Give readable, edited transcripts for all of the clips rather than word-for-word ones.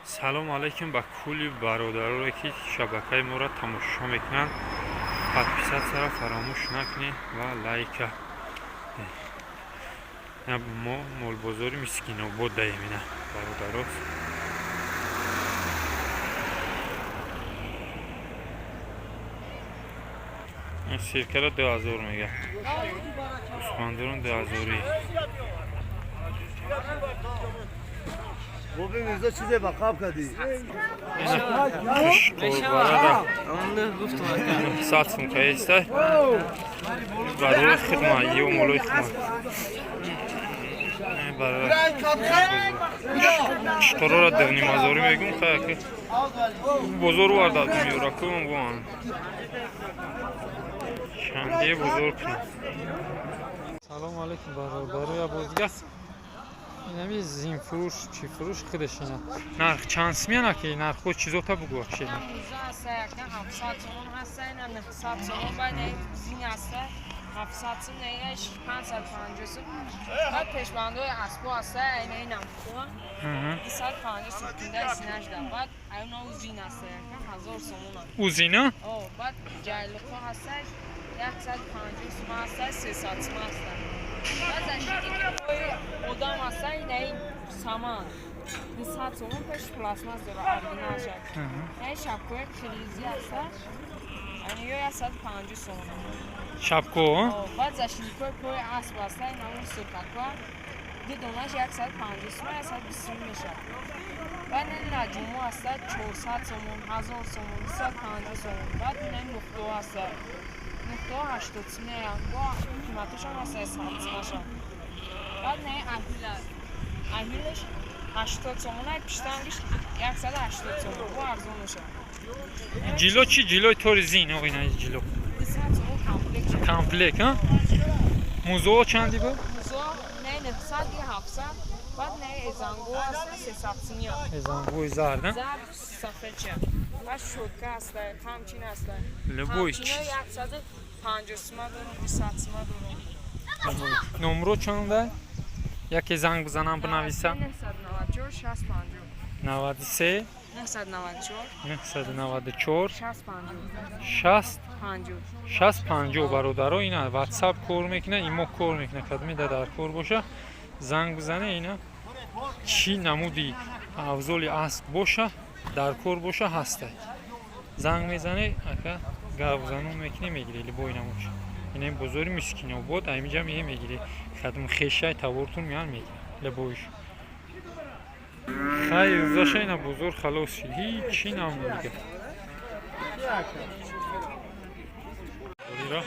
Салому алайкум ба кулли бародароре, ки шабакаи моро тамошо мекунанд. Подписаться ро фаромӯш накунед ва лайка. Мо молбозори Мискинобод даем, ина бародаро. Сиркара 2000 мега, гӯсфандорон дуҳазорӣ. بابا میرزا چیزی با قاب کردی. Қурбарада 100 сум каеста. Барои хидма ё молои хидма. Шторора 2,5 ҳазорӣ мегум. Хаяки бозор варда меёра кум буан чандие бозор кунам. Салому алайкум, бародароя. Боздига инами зинфурӯш, чӣ фурӯш худаш ина. Нарх чанд смена ки нархҳо чизота бугу вообще. Муза ҳаста, яка 700 сомон ҳаста, ина 900 сомон, баъд зин ҳаста 700 сом, наиш 550 сом. Баъд пешбандҳои аспо ҳаста, ина инам хуа 250 сом киндаи синашда. Баъд аюна зин ҳаста, яка 1000 сомон. Узина? О, баъд ҷайлиқо ҳаста, 150 сом ҳаста, 300 сом ҳаста. Баъд защитники пои одам ҳаста, инаи саман 200 сомон, пеш пластмас дора, оригиналша. Наи шапкои қирғизӣ ҳаста, ё 150 сомон. Шапко? Баъд защитникҳои пои асп ҳаста, инамон сурхакҳо, ду донаш 150 сомон, 120 сом мешавад. Баъд ин лаҷумо ҳаста, 400 сомон, 1000 сомон, 250 сомон. Баъд ина нуқтаҳо ҳаста, нуқтаҳо 80 сомоянд, бо қиматошам ҳаста 100 сомаша. Баъд наи аҳила, аҳилаш 80 сомон, пиштангиш 180 сомон, бо арзон мешавад. Ҷило чи? Ҷилои тори зин, о, ина ҷило. 200 сомон комплект шавад. Комплект, а музоо чанди буд? Музо не 900, 700. Баъд не эзанго ҳаста, 300 сомия. Эзангои зард, а? Зард, сафедча. Баъд щётка ҳаста, қамчин ҳаста. Любой. Қамчино 150 сома дорум, 200 сома дорум. Номро чанда, яке занг бизанам, бинависам? 994 60 50. 93. 994. 994. 60 50. 60. 50. 60 50. Бародаро, ина ватсап кор мекуна, имо кор мекуна. Кадмида дар кор боша, занг бизане. Ина чӣ намуди авзоли асп боша, дар кор боша, ҳаста. Занг мезане, ака, гапзанон мекунӣ, мегирӣ любой намудш. Ина бозори Мискинобод, аймиҷа меҳе мегирӣ. Хадм хешай тавортун меян, мегирӣ любойш. Хайр заша, ина бозор халос шид, ҳичи намуд дига. Ира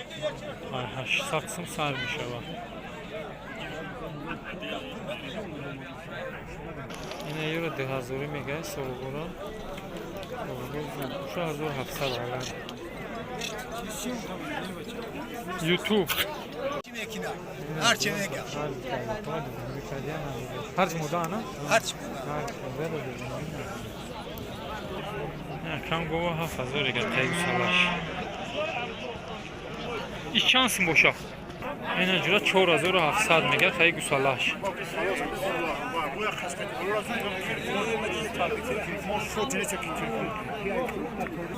800 сум сар мешавад. Ина ёро 2000-ӣ мегӯяд, солгора уша 1700 агар. Ютуб. هرچی میگم. ҳарчи мода ана. هرچی. Кам гова 7000 егар тайгу салаш. Иш чанд сум боша? Ина ҷура 4700 мега хай гусалаш.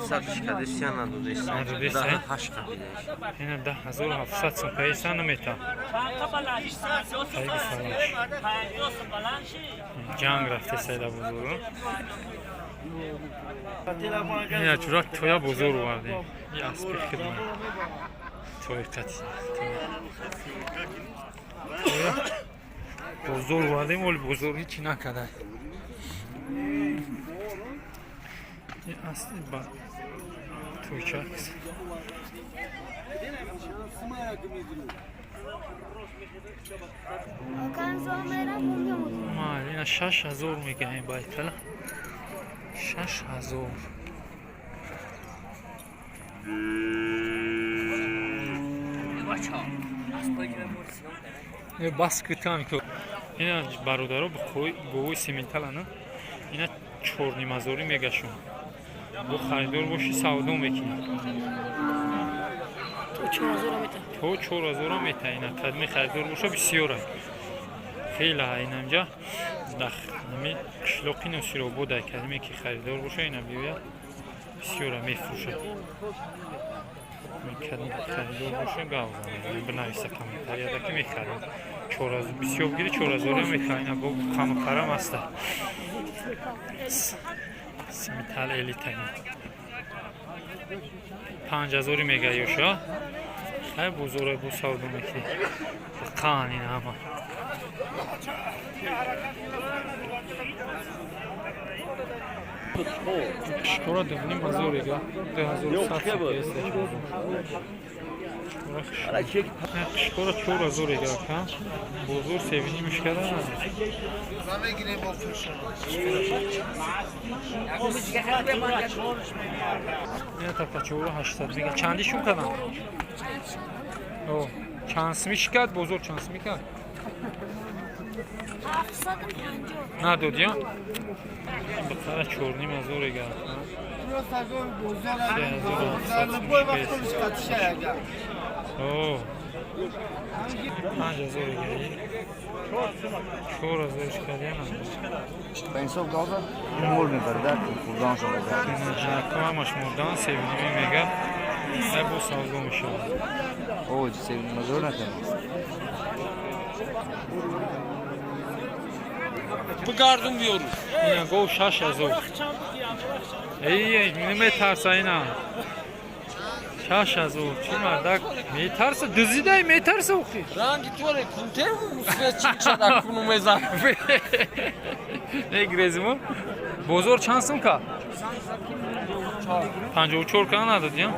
Садиш кадесия надодеса. Надодеса? Ҳашт кабидеш. Ина 10 700 сум каиса намета. Хай гусалаш. Ҷанг рафте сайда бозору. Ина ҷура тоя бозор овардем. И аспи хидмат. Тои қати. Тоя бозор овардем, оли бозор ҳичи накарда. И асли ба тойчак. Ма, ина 6000 мегаем байтала. 6000. Бас кутам ку. Ина бародаро, говои сементала на. Ина 4,5 ҳазорӣ мегашон. Бо харидор боши, савдо мекунӣ. То 4000 мета. Ина кадми харидор боша, бисёра. Хеле инамҷа. Ами қишлоқи Носиробод, кадиме ки харидор боша, ина биёяд, бисёра мефурӯшад. Кадом харидор боша, гав занад, бинависа комментарияда, ки мехарем. Бисёр бигири, 4000 мехарем. Ина бо қамқарам аста, симитал элита 5000 мега ёша. Хай, бозорай бо савдо мекунӣ, қан ина ҳама. Шкора 2500 ега, 2100. Шкора 4000 ега, ка бозор севинимиш када. Ина така 4800 мега. Чандишун кадан? Чанд сими шикард бозор, чанд сими кард? 750. Надод я? Бақара 4500 ега. О, 5000 ега. 4000 шикард. Ба инсоф гавза мор мебарда, хурдан шуда. Ҳамаш мурдан, севиними мега. Ай, бо савдо мешавад. О, севиним зор накунад. Бигардум биёру. Ина гов 6000. Эй, наметарса ина. 6000. Чӣ мардак метарса? Дузидай метарса охи. Ранги торе кунтер мусфет чичада куну мезан. Эй, грезимо. Бозор чанд сум ка? 54 ка надод, я?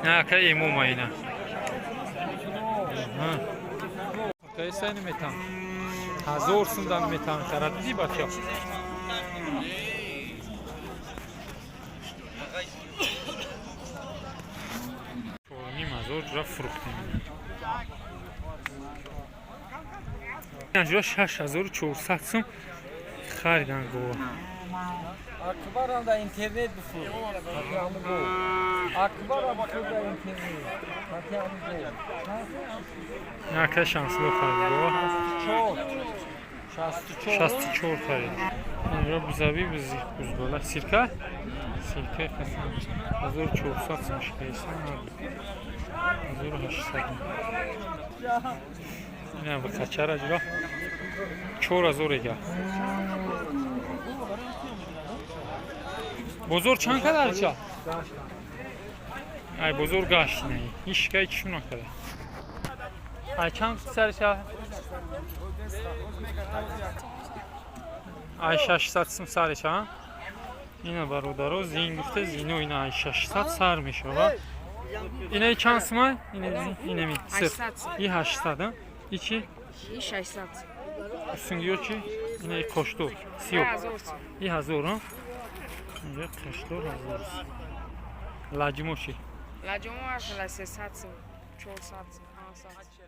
На, ка эмома ина. Кайса наметам. 1000 сум дан метам харад, диди бача. 4500 ҷура фурӯхтем. Ҷура 6400 сум харидан гова. Акбарам да интернет бифур. Акбарам бифур да интернет. Нака шансло харид гова. 64 харид. Инҷо бузави бузи бузбола сирка. Сирка хасан 1400 сум шикаиса. 1800. Ина ба качара ҷура 4000 ега. Бозор чанд кадар ча? Ай, бозор гашт не. Ҳеч кай чишм накарда. Ай, чанд сарша? Ай, 600 сум сарша. Ина бародаро зин гуфта зино ина ай 600 сар мешава. Ина чанд сумай? Ина инами сир. И 800, и чи? И 600. Сунгиё чи? Ина и коштор. Сиё. И 1000, а? Инҷа қаштор 1000. Лаҷмо чи? Лаҷмо ҳар хела 300 сум, 400 сум, 500.